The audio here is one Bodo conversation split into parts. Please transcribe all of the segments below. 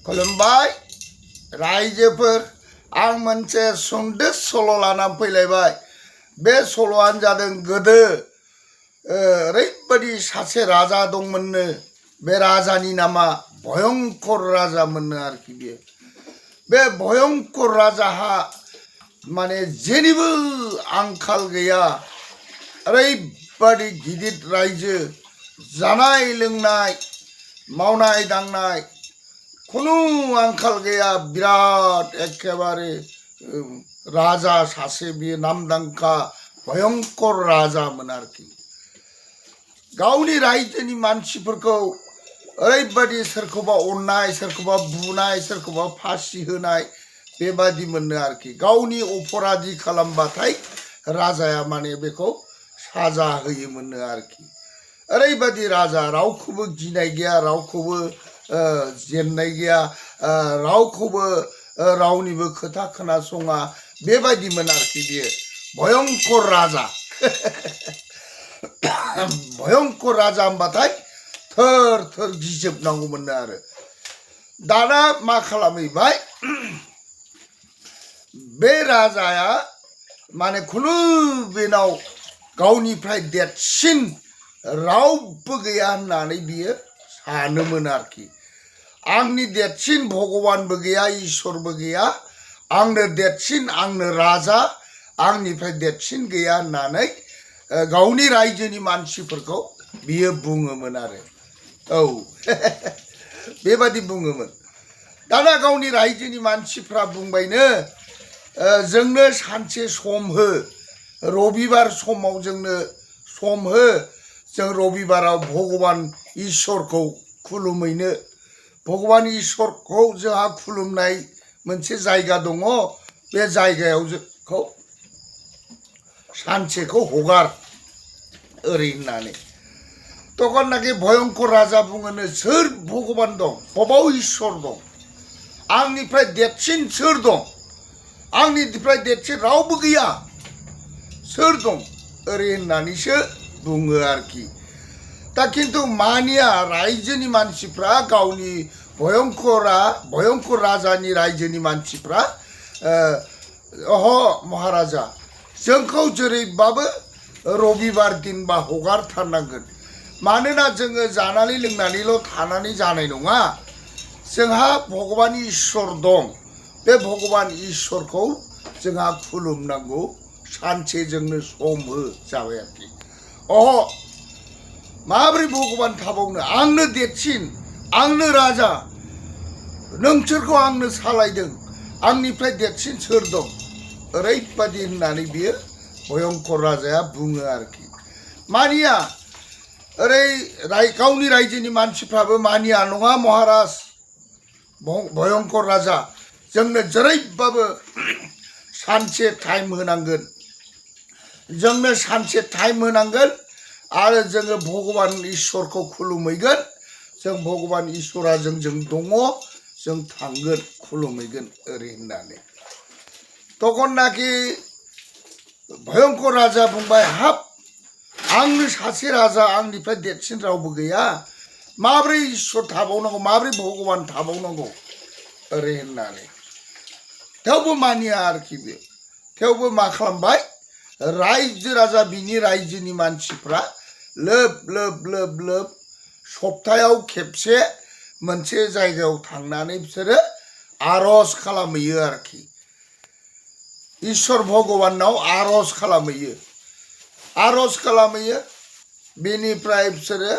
खुलुमबाय रायजोफोर आं मोनसे सुंद' सल' लाना फैलायबाय। बे सल'आनो जादों गोदो ओरैबायदि सासे राजा दंमोननो। बे राजानि नामा भयंकर राजामोननो आरोखि बियो। बे भयंकर राजाहा माने जेनिबो आंखाल गैया। ओरैबायदि गिदिर रायजो, जानाय लोंनाय मावनाय दांनाय खुनु आंखाल गैया। बिराद एखेबारे राजा सासे बियो नामदांखा भयंकर राजामोन आरोखि। गावनि रायजोनि मानसिफोरखौ ओरैबायदि सोरखौबा अननाय, सोरखौबा बुनाय, सोरखौबा फासि होनाय बेबादिमोननो आरोखि। गावनि अपराधी खालामबाथाय राजाया माने बेखौ साजा होयोमोननो आरोखि। ओरैबायदि राजा, रावखौबो गिनाय गैया, रावखौबो जेननाय गैया, रावखौबो रावनिबो खोथा खोनासङा बेबायदिमोन आरोखि बियो भयंकर राजा। भयंकर राजा होनबाथाय थोर थोर गिजोबनांगौमोननो आरो। दाना मा खालामहैबाय, बे राजाया माने खुनु बेनाव गावनिफ्राय देरसिन रावबो गैया होननानै बियो सानोमोन आरोखि। आंनि देरसिन भगबानबो गैया, इसोरबो गैया, आंनो देरसिन, आंनो राजा, आंनिफ्राय देरसिन गैया होननानै गावनि रायजोनि मानसिफोरखौ बियो बुङोमोन आरो। औ बेबादि बुङोमोन। दाना गावनि रायजोनि मानसिफ्रा बुंबायनो, जोंनो सानसे सम हो, रबिबार समाव जोंनो सम हो, जों रबिबाराव भगबान इसोरखौ खुलुमहैनो। भगबान इसोरखौ जोंहा खुलुमनाय मोनसे जायगा दङ, बे जायगायाव जोंखौ सानसेखौ हगार ओरै होननानै। तखननाखि भयंकर राजा बुङोनो, सोर भगबान दं, बबाव इसोर दं, आंनिफ्राय देरसिन सोर दं, आंनिफ्राय देरसिन रावबो गैया, सोर दं ओरै होननानैसो बुङो आरोखि। दा खिन्थु मानिया रायजोनि मानसिफ्रा, गावनि भयंकर राजानि रायजोनि मानसिफ्रा, अह महाराजा, जोंखौ जेरैबाबो रबिबार दिनबा हगारथारनांगोन। मानोना जोङो जानानै लोंनानैल' थानानै जानाय नङा, जोंहा भगबान इसोर दं। बे भगबान इसोरखौ जोंहा खुलुमनांगौ, सानसे जोंनो सम हो जाबाय आरोखि। अह माब्रै भगबान थाबावनो, आंनो देरसिन, आंनो राजा, नोंसोरखौ आंनो सालायदों, आंनिफ्राय देरसिन सोर दं, ओरैबादि होननानै बियो भयंकर राजाया बुङो आरोखि। मानिया ओरै गावनि रायजोनि मानसिफ्राबो मानिया, नङा महाराज भयंकर राजा, जोंनो जेरैबाबो सानसे टाइम होनांगोन, जोंनो सानसे टाइम होनांगोन, आरो जोङो भगबान इसोरखौ खुलुमहैगोन। जों भगबान इसोरा जोंजों दङ, जों थांगोन खुलुमहैगोन ओरै होननानै। तखननाखि भयंकर राजा बुंबाय, हाब आंनो सासे राजा, आंनिफ्राय देरसिन रावबो गैया, माब्रै इसोर थाबावनांगौ, माब्रै भगबान थाबावनांगौ ओरै होननानै। थेवबो मानिया आरोखि बे। थेवबो मा खालामबाय, रायजो राजा बिनि रायजोनि मानसिफ्रा लोब लोब लोब लोब सप्तायाव खेबसे मोनसे जायगायाव थांनानै बिसोरो आर'ज खालामहैयो आरोखि। इसोर भगबानाव आर'ज खालामहैयो, आर'ज खालामहैयो, बेनिफ्राय बिसोरो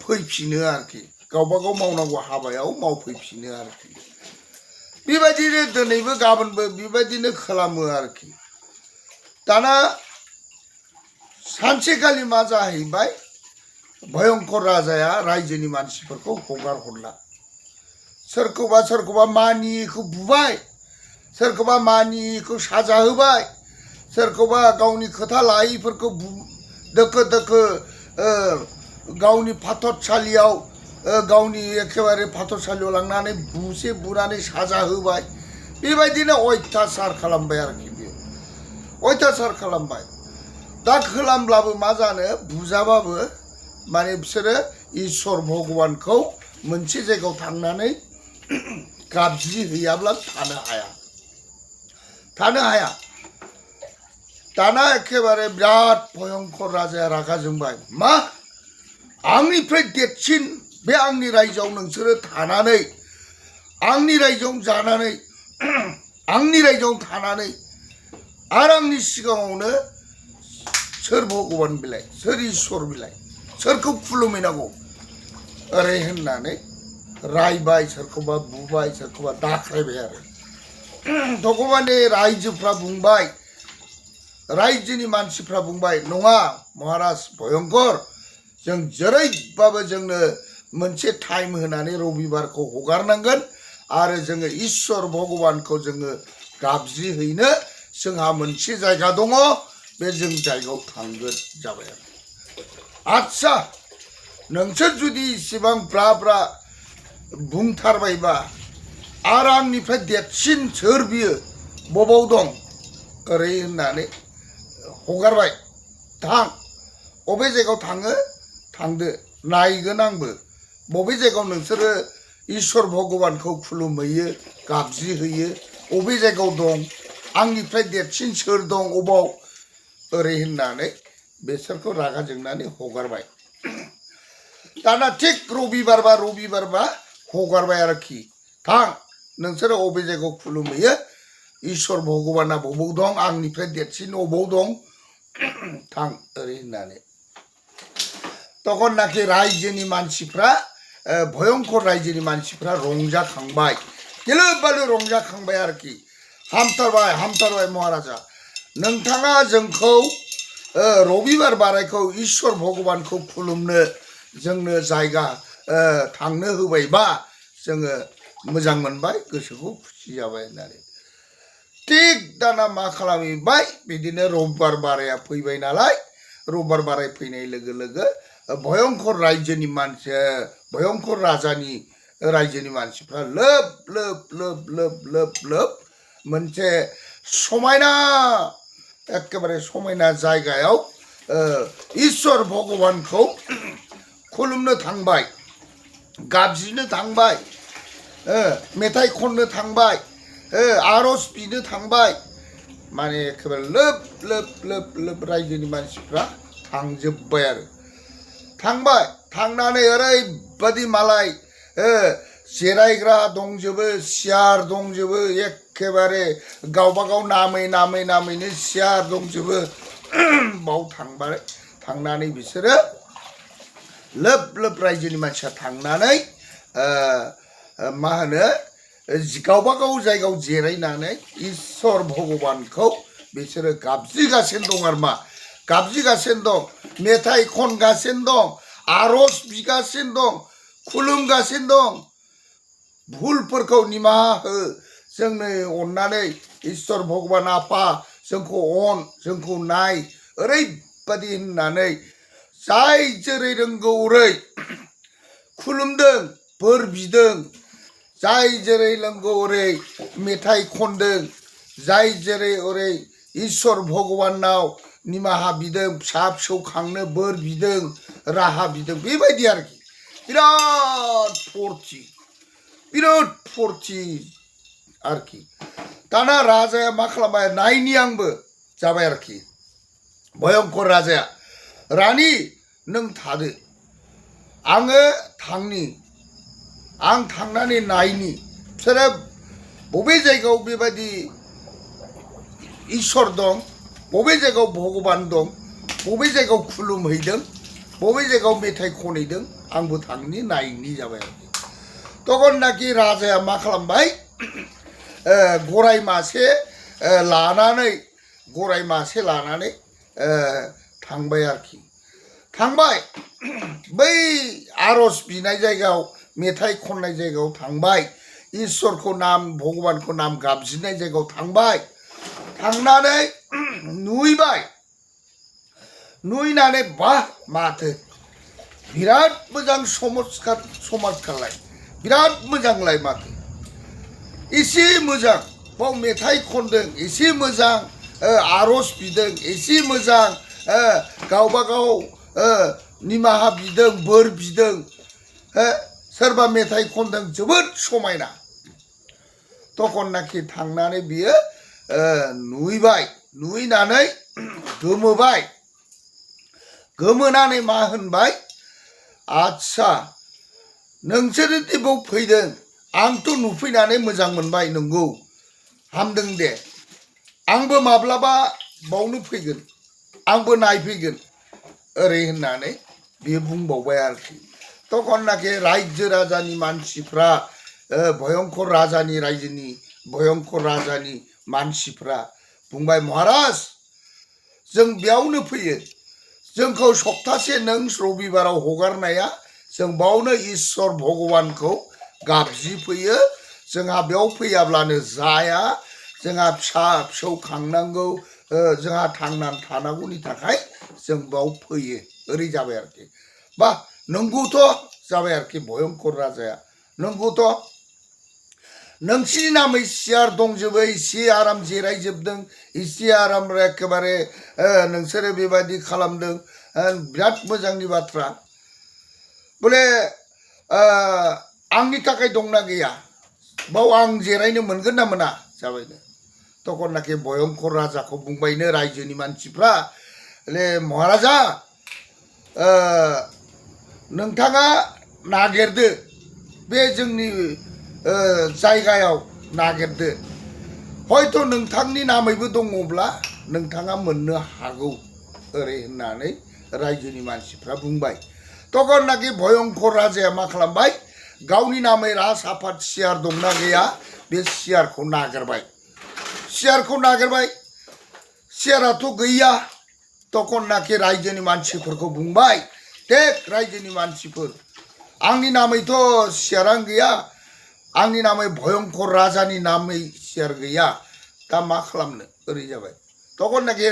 फैफिनो आरोखि, गावबा गाव मावनांगौ हाबायाव मावफैफिनो आरोखि। बेबायदिनो दिनैबो गाबोनबो बेबायदिनो खालामो आरोखि। दाना सानसेखालि मा जाहैबाय, भयंकर राजाया रायजोनि मानसिफोरखौ हगार हरला। सोरखौबा सोरखौबा मानियैखौ बुबाय, सोरखौबा मानियैखौ साजा होबाय, सोरखौबा गावनि खोथा लायैफोरखौ दोखो दोखो गावनि फाथरसालियाव, गावनि एखेबारे फाथरसालियाव लांनानै बुनानै साजा होबाय। बेबायदिनो अयथासार खालामबाय आरोखि बियो, अयथासार खालामबाय। दा खालामब्लाबो मा जानो, बुजाबाबो माने बिसोरो इसोर भगबानखौ मोनसे जायगायाव थांनानै गाबज्रि हैयाब्ला थानो हाया दाना एखेबारे बिराद भयंकर राजाया रागा जोंबाय मा आंनिफ्राय देरसिन बे आंनि रायजोआव नोंसोरो थानानै आंनि रायजोआव जानानै आंनि रायजोआव थानानै आरो आंनि सिगाङावनो सोर भगबान बिलाय सोर इसोर बिलाय सोरखौ खुलुमहैनांगौ ओरै होननानै रायबाय सोरखौबा बुबाय सोरखौबा दाख्रायबाय आरो भगबाननि रायजोफ्रा बुंबाय रायजोनि मानसिफ्रा बुंबाय नङा महाराज भयंकर जों जेरैबाबो जोंनो मोनसे टाइम होनानै रबिबारखौ हगारनांगोन आरो जोङो इसोर भगबानखौ जोङो गाबज्रिहैनो जोंहा मोनसे जायगा दङ बे जों जायगायाव थांगोन जाबाय आरो आच्छा नोंसोर जुदि इसेबां ब्रा ब्रा बुंथारबायबा आरो आंनिफ्राय देरसिन सोर बियो बबाव दं ओरै होननानै हगारबाय थां बबे जायगायाव थाङो थांदो नायगोन आंबो बबे जायगायाव नोंसोरो इसोर भगबानखौ खुलुमहैयो गाबज्रिहैयो बबे जायगायाव दं आंनिफ्राय देरसिन सोर दं अबाव ओरै होननानै बेसोरखौ रागा जोंनानै हगारबाय दाना थिग रबिबारबा हगारबाय आरोखि थां नोंसोरो बबे जायगायाव खुलुमहैयो इसोर भगबाना बबाव दं आंनिफ्राय देरसिन अबाव दं थां ओरै होननानै तखन नाखि रायजोनि मानसिफ्रा भयंकर रायजोनि मानसिफ्रा रंजाखांबाय गिलु बालु रंजाखांबाय आरोखि हामथारबाय महाराजा नोंथाङा जोंखौ रबिबार बारायखौ इसोर भगबानखौ खुलुमनो जोंनो जायगा थांनो होबायबा जोङो मोजां मोनबाय गोसोखौ खुसि जाबाय होननानै थिग दाना मा खालामहैबाय बिदिनो रबिबार बाराया फैबाय नालाय रबिबार बाराय फैनाय लोगो लोगो भयंकर रायजोनि मानसि भयंकर राजानि रायजोनि मानसिफ्रा लोब लोब लोब लोब लोब लोब मोनसे समायना एकेबारे समायना जायगायाव इसोर भगबानखौ खुलुमनो थांबाय गाबज्रिनो थांबाय मेथाइ खननो थांबाय आरज बिनो थांबाय माने एखेबारे लोब लोब लोब लोब रायजोनि मानसिफ्रा थांजोब्बाय आरो थांबाय थांनानै ओरैबादि मालाय जिरायग्रा दंजोबो सियार दंजोबो एखेबारे गावबागाव नामैनो सियार दंजोबो बाव थांबाय थांनानै बिसोरो लोब लोब रायजोनि मानसिया थांनानै मा होनो गावबागाव जायगायाव जिरायनानै इसोर भगबानखौ बिसोरो गाबज्रिगासिनो दं आरो मा गाबज्रिगासिनो दं मेथाइ खनगासिनो दं आरज बिगासिनो दं खुलुमगासिनो दं भुलफोरखौ निमाहा हो जोंनो अननानै इसोर भगबान आफा जोंखौ अन जोंखौ नाय ओरैबादि होननानै जाय जेरै रोंगौ ओरै खुलुमदों बोर बिदों जाय जेरै रोंगौ ओरै मेथाइ खनदों जाय जेरै ओरै इसोर भगबानाव निमाहा बिदों फिसा फिसौ खांनो बोर बिदों राहा बिदों बेबायदि आरोखि बिराद फुरथि आरोखि दाना राजाया मा खालामबाय नायनि आंबो जाबाय आरोखि भयंकर राजाया रानि नों थादो आङो थांनि आं थांनानै नायनि बिसोरो बबे जायगायाव बेबायदि इसोर दं बबे जायगायाव भगबान दं बबे जायगायाव खुलुमहैदों बबे जायगायाव मेथाइ खनहैदों आंबो थांनि नायनि जाबाय आरोखि तखन नाखि राजाया मा खालामबाय गराय मासे लानानै थांबाय आरोखि थांबाय बै आरज बिनाय जायगायाव मेथाइ खननाय जायगायाव थांबाय इसोरखौ नाम भगबानखौ नाम गाबज्रिनाय जायगायाव थांबाय थांनानै नुयनानै बाह माथो बिराद मोजां समाजखारलाय बिराद मोजांलाय माथो एसे मोजां बाव मेथाइ खनदों एसे मोजां आरज बिदों एसे मोजां गावबागाव निमाहा बिदों बोर बिदों सोरबा मेथाइ खनदों जोबोद समायना तखननाखि थांनानै बियो नुहैबाय नुहैनानै गोमोबाय गोमोनानै मा होनबाय आच्छा नोंसोरो दि बाव फैदों आंथ' नुफैनानै मोजां मोनबाय नंगौ हामदों दे आंबो माब्लाबा बावनो फैगोन आंबो नायफैगोन ओरै होननानै बियो बुंबावबाय आरोखि तखननाखि रायजो राजानि मानसिफ्रा भयंकर राजानि रायजोनि भयंकर राजानि मानसिफ्रा बुंबाय महाराज जों बेयावनो फैयो जोंखौ सप्तासे नों रबिबाराव हगारनाया जों बावनो इसोर भगवानखौ गाबज्रिफैयो जोंहा बेयाव फैयाब्लानो जाया जोंहा फिसा फिसौ खांनांगौ जोंहा थांनानै थानांगौनि थाखाय जों बाव फैयो ओरै जाबाय आरोखि बा नंगौथ' जाबाय आरोखि भयंकर राजाया नंगौथ' नोंसिनि नामै सियार दंजोबो इसे आराम जिरायजोबदों इसे आराम एखेबारे नोंसोरो बेबायदि खालामदों बिराद मोजांनि बाथ्रा बोले आंनि थाखाय दंना गैया बाव आं जिरायनो मोनगोन ना मोना जाबायनो तखननाखि भयंकर राजाखौ बुंबायनो रायजोनि मानसिफ्रा ले महाराजा नोंथाङा नागिरदो बे जोंनि जायगायाव नागिरदो हयथ' नोंथांनि नामैबो दङब्ला नोंथाङा मोननो हागौ ओरै होननानै रायजोनि मानसिफ्रा बुंबाय तखननाखि भयंकर राजाया मा खालामबाय गावनि नामै राजआफाद सियार दंना गैया बे सियारखौ नागिरबाय सियाराथ' गैया तखननाखि रायजोनि मानसिफोरखौ बुंबाय देख रायजोनि मानसिफोर आंनि नामैथ' सियारानो गैया आंनि नामै भयंकर राजानि नामै सियार गैया दा मा खालामनो ओरै जाबाय तखननाखि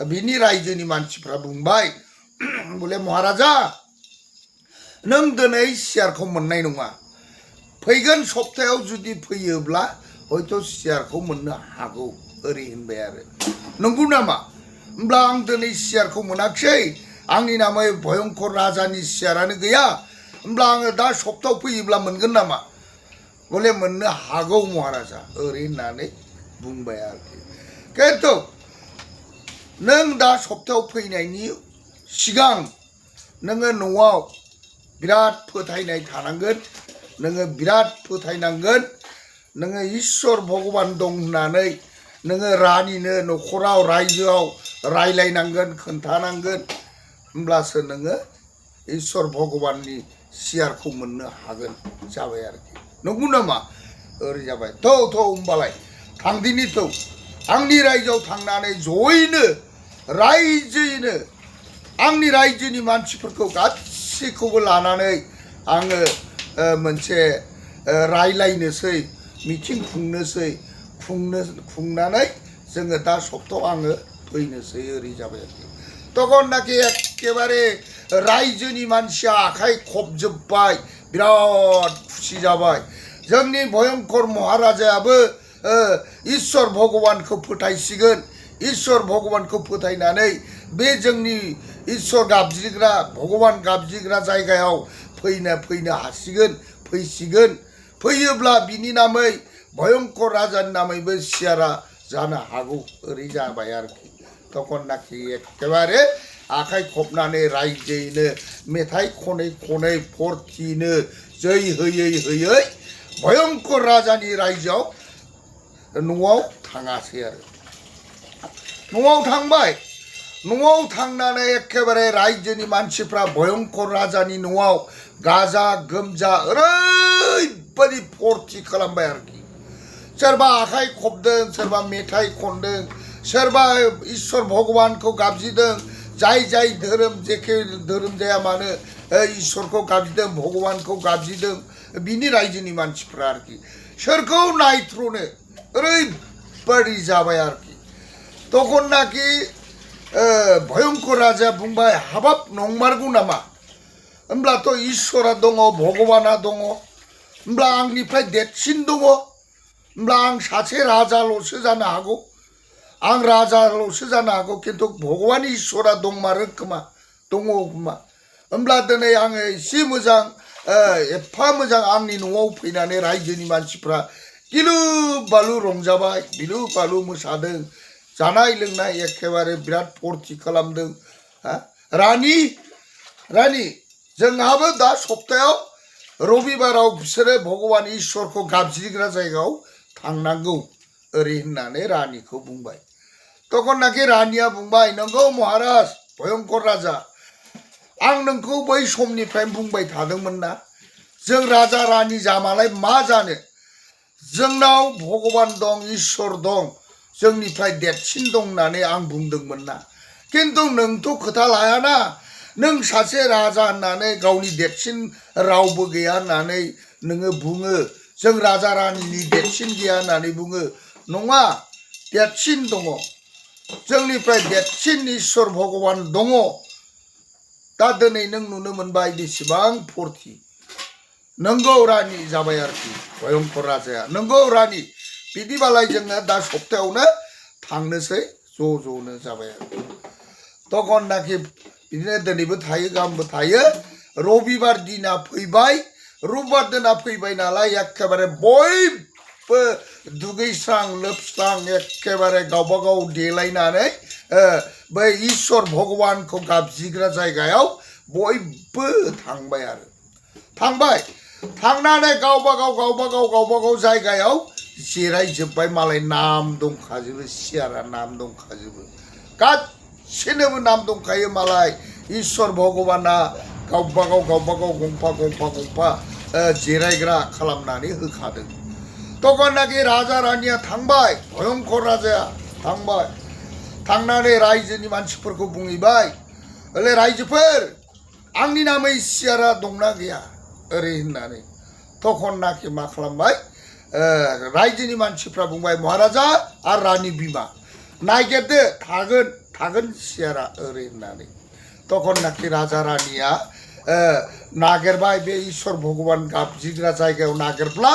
बिनि रायजोनि मानसिफ्रा बुंबाय बोले महाराजा नों दिनै सियारखौ मोननाय नङा फैगोन सप्तायाव जुदि फैयोब्ला हयथ' सियारखौ मोननो हागौ ओरै होनबाय आरो नंगौ नामा होमब्ला आं दिनै सियारखौ मोनाखिसै आंनि नामै भयंकर राजानि सियारानो गैया होमब्ला आङो दा सप्तायाव फैयोब्ला मोनगोन नामा बोले मोननो हागौ महाराजा ओरै होननानै बुंबाय आरोखि खिन्थु नों दा सप्तायाव फैनायनि सिगां नोङो न'आव बिराद फोथायनाय थानांगोन नोङो बिराद फोथायनांगोन नोङो इसोर भगवान दं होननानै नोङो रानिनो न'खराव रायजोआव रायलायनांगोन खोन्थानांगोन होमब्लासो नोङो इसोर भगवाननि सियारखौ मोननो हागोन जाबाय आरोखि नंगौ नामा ओरै जाबाय थौ होमबालाय थांदिनि थौ आंनि रायजोआव थांनानै जयैनो रायजोयैनो आंनि रायजोनि मानसिफोरखौ गासैखौबो लानानै आङो मोनसे रायलायनोसै मिटिं खुंनानै जोङो दा सप्तायाव आङो फैनोसै ओरै जाबाय आरोखि तखननाखि एखेबारे रायजोनि मानसिया आखाइ खबजोब्बाय बिराद खुसि जाबाय जोंनि भयंकर महाराजायाबो इसोर भगवानखौ फोथायसिगोन इसोर भगवानखौ फोथायनानै बे जोंनि इसोर गाबज्रिग्रा भगवान गाबज्रिग्रा जायगायाव फैनो हासिगोन फैसिगोन फैयोब्ला बिनि नामै भयंकर राजानि नामैबो सियारा जानो हागौ ओरै जाबाय आरोखि तखननाखि एखेबारे आखाइ खबनानै रायजोयैनो मेथाइ खनै फुरथिनो जै होयै भयंकर राजानि रायजोआव न'आव थाङासै आरो न'आव थांबाय न'आव थांनानै एखेबारे रायजोनि मानसिफ्रा भयंकर राजानि न'आव गाजा गोमजा ओरैबायदि फुरथि खालामबाय आरोखि सोरबा आखाइ खबदों सोरबा मेथाइ खनदों सोरबा इसोर भगवानखौ गाबज्रिदों जाय धोरोम जेखे धोरोम जाया मानो इसोरखौ गाबज्रिदों भगवानखौ गाबज्रिदों बिनि रायजोनि मानसिफ्रा आरोखि सोरखौ नायथ्र'नो ओरैबायदि जाबाय आरोखि तखननाखि भयंकर राजाया बुंबाय हाबाब नंमारगौ नामा होमब्लाथ' इसोरा दङ भगवाना दङ होमब्ला आंनिफ्राय देरसिन दङ होमब्ला आं सासे राजाल'सो जानो हागौ आं राजाल'सो जानो हागौ खिन्थु भगवान इसोरा दंमारो खोमा दङ खोमा होमब्ला दिनै आङो एसे मोजां एफा मोजां आंनि न'आव फैनानै रायजोनि मानसिफ्रा गिलु बालु रंजाबाय बिलु बालु मोसादों जानाय लोंनाय एखेबारे बिराद फुरथि खालामदों रानी जोंहाबो दा सप्तायाव रबिबाराव बिसोरो भगवान ईश्वरखौ गाबज्रिग्रा जायगायाव थांनांगौ ओरै होननानै रानिखौ बुंबाय तखननाखि रानिया बुंबाय नंगौ महाराज भयंकर राजा आं नोंखौ बै समनिफ्राय बुंबाय थादोंमोन ना जों राजा रानि जामालाय मा जानो जोंनाव भगवान दं ईश्वर दं जोंनिफ्राय देरसिन दं होननानै आं बुंदोंमोन ना किन्तु नोंथ' खोथा लायाना नों सासे राजा होननानै गावनि देरसिन रावबो गैया होननानै नोङो बुङो जों राजा रानिनि देरसिन गैया होननानै बुङो नङा देरसिन दङ जोंनिफ्राय देरसिन ईश्वर भगवान दङ दा दिनै नों नुनो मोनबाय बेसेबां फुरथि नंगौ रानि जाबाय आरोखि भयंकर राजाया नंगौ रानि बिदिबालाय जोङो दा सप्तायावनो थांनोसै ज'नो जाबाय आरो तखननाखि बिदिनो दिनैबो थायो गाबोनबो थायो रबिबार दिना फैबाय रबिबार दिना फैबाय नालाय एखेबारे बयबो दुगैस्रां लोबस्रां एखेबारे गावबा गाव देलायनानै बै ईश्वर भगवानखौ गाबज्रिग्रा जायगायाव बयबो थांबाय आरो थांबाय थांनानै गावबा गाव जायगायाव जिरायजोब्बाय मालाय नाम दंखाजोबो सियारा नाम दंखाजोबो गासिनोबो नाम दंखायो मालाय ईश्वर भगवाना गावबा गाव गंफा जिरायग्रा खालामनानै होखादों तखननाखि राजा रानिया थांबाय भयंकर राजाया थांबाय थांनानै रायजोनि मानसिफोरखौ बुंहैबाय ओले रायजोफोर आंनि नामै सियारा दंना गैया ओरै होननानै तखननाखि मा खालामबाय रायजोनि मानसिफ्रा बुंबाय महाराजा आरो रानि बिमा नागिरदो थागोन सियारा ओरै होननानै तखननाखि राजा रानिया नागिरबाय बे ईश्वर भगवान गाबज्रिग्रा जायगायाव नागिरब्ला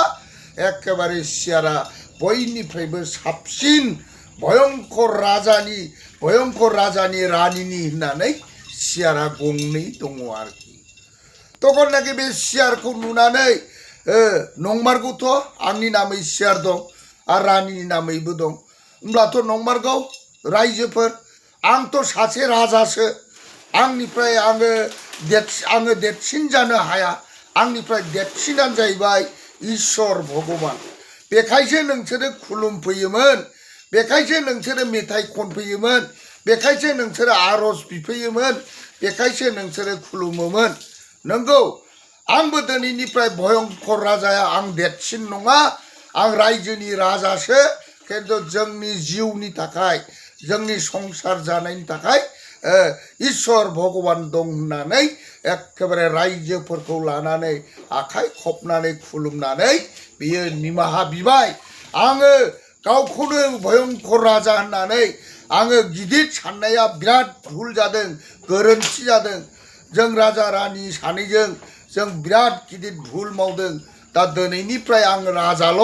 एखेबारे सियारा बयनिफ्रायबो साबसिन भयंकर राजानि रानिनि होननानै सियारा गंनै दङ आरोखि तखननाखि बे सियारखौ नुनानै नंमारगौथ' आंनि नामै सियार दं आरो रानिनि नामैबो दं होमब्लाथ' नंमारगौ रायजोफोर आंथ' सासे राजासो आंनिफ्राय आङो देरसिन जानो हाया आंनिफ्राय देरसिनानो जाहैबाय ईश्वर भगवान बेखायसो नोंसोरो खुलुमफैयोमोन बेखायसो नोंसोरो मेथाइ खनफैयोमोन बेखायसो नोंसोरो आर'ज बिफैयोमोन बेखायसो नोंसोरो खुलुमोमोन नंगौ आंबो दिनैनिफ्राय भयंकर राजाया आं देरसिन नङा आं रायजोनि राजासो किन्तु जोंनि जिउनि थाखाय जोंनि संसार जानायनि थाखाय ईश्वर भगवान दं होननानै एखेबारे रायजोफोरखौ लानानै आखाइ खबनानै खुलुमनानै बियो निमाहा बिबाय आङो गावखौनो भयंकर राजा होननानै आङो गिदिर साननाया बिराद भुल जादों गोरोन्थि जादों जों राजा रानि सानैजों जों बिराद गिदिर भुल मावदों दा दिनैनिफ्राय आं राजाल'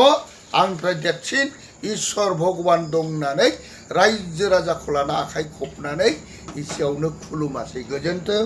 आंनिफ्राय देरसिन ईश्वर भगवान दं होननानै रायजो राजाखौ लाना आखाइ खबनानै एसेयावनो खुलुमासै गोजोन्थों।